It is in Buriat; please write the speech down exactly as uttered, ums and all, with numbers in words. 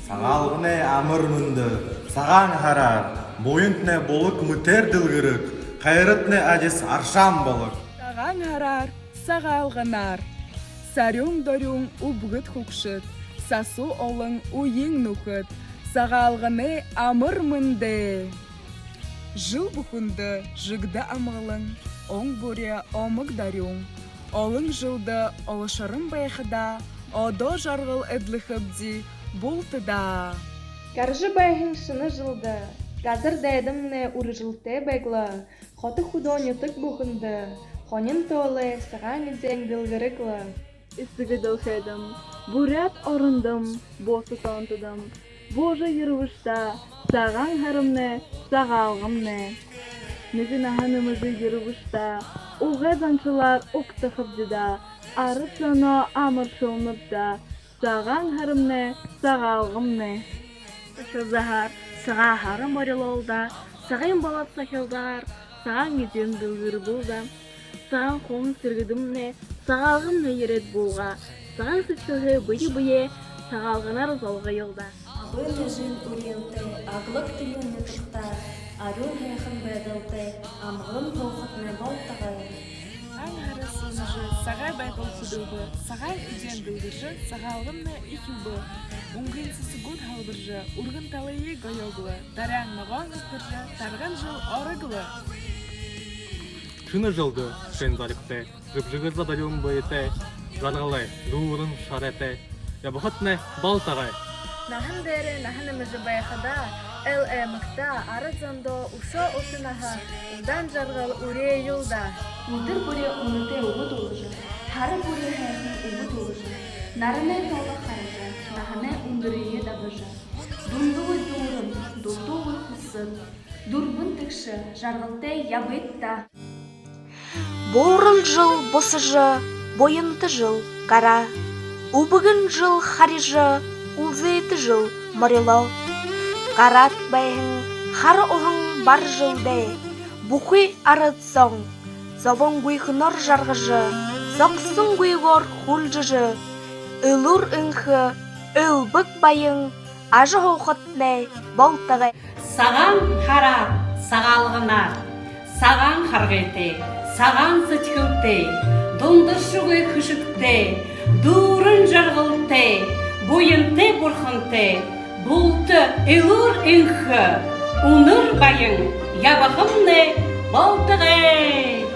Сагаалганай амар мэндэ! Сагаан һараар буянтнай булаг мэтээр дэлгэрэг, хайратнай адис аршаан болог. Сагаан һараар, Сагаалганаар! Сарюун дорюун үбгэд хүгшэд, сасуу олон үеын нүхэд, Сагаалганай амар мэндэ! Жэл бүхэндэ жэгдэ амгалан, он бүри омог дорюун, олон жэлдэ олошорон байхадаа, одоо жаргал эдлэхэбди бултадаа. Гаража байһан шэнэ жэлдэ газар дайдамнай үрэжэлтэй байг лэ, хото хүдөө нютаг бүхэндэ хонин тоолой сагаан эдеэн дэлгэрэг лэ. Эсэгэ дэлхэйдэм, буряад орондом, бууса тоонтодом буужа ерэбэш даа, Сагаан һарамнай, Сагаалгамнай. Нэгэ наһа нэмэжэ ерэбэш даа, угай заншалаар угтахабди даа, арад зоноо амаршалнаб даа, Сагаан һарамнай, Сагаалгамнай. Сэдьхэл заһаар Сагаан һара морилоо даа, сагын болод сахилгаар сагаан эдеэн дэлгэрбэл даа. Сагаан хубиин сэргэдэмнай Сагаалгамнай ерээд буугаа. Сагаан сэдьхэлһээ бэе бэеэ Сагаалганаар золгоёл даа. Абын эжын үреэлтэй, аглаг тэнюун нютагтаа арюун һайхан байдалтай, амгалан һуухатнай болтогой. Сагаан һара сунжа, сагай байдал хүдэлбэ, сагаан эдеэн дэлгэржэ, Сагаалгамнай эхилбэ. Үнгын сэсэгүүд һалбаржа, үргэн талые гоёог лэ, даряан ногоон зүбхэржэ, тарган жэл орог лэ. Шэнэ жэлдэ шэн зоригтой, жэбжэгэлзэ дорюун бэетэй, жаргалай, дүүрэн шарайтай ябахатнай болтогой. Наһан дээрээ наһа нэмэжэ байхадаа, эл аймагтаа, арад зондоо үшөө ута наһа, удаан жаргал үреэел даа. Үдэр бүри үнэтэй үгэ дуулажа, һара бүри һайхан үгэ дуулажа, наранай тооло хаража, наһанай үндэрые дабажа, дундуугүй дүүрэн, дулдуугүй хүсэд, дүрбэн тэгшэ жаргалтай ябыт даа. Буурал жэл бусажа, буянта жэл гараа. Үбгэн жэл харижа, үлзытэ жэл морилоо. Гараад байһан хара уһан бар жэлдээ бүхы арад зон зобонгүйхэнөөр жаргажа, зогсонгүйгөөр хүлжэжэ, элүүр энхэ, элбэг баян ажаһуухатнай болтогой. Сагаан һараар, Сагаалганаар, сагаан харгытай, сагаан сэдьхэлтэй, дундаршагүй хэшэгтэй, дүүрэн жаргалтай, буянтай бурхантай, булта элүүр энхэ, үнэр баян ябахамнай болтогой.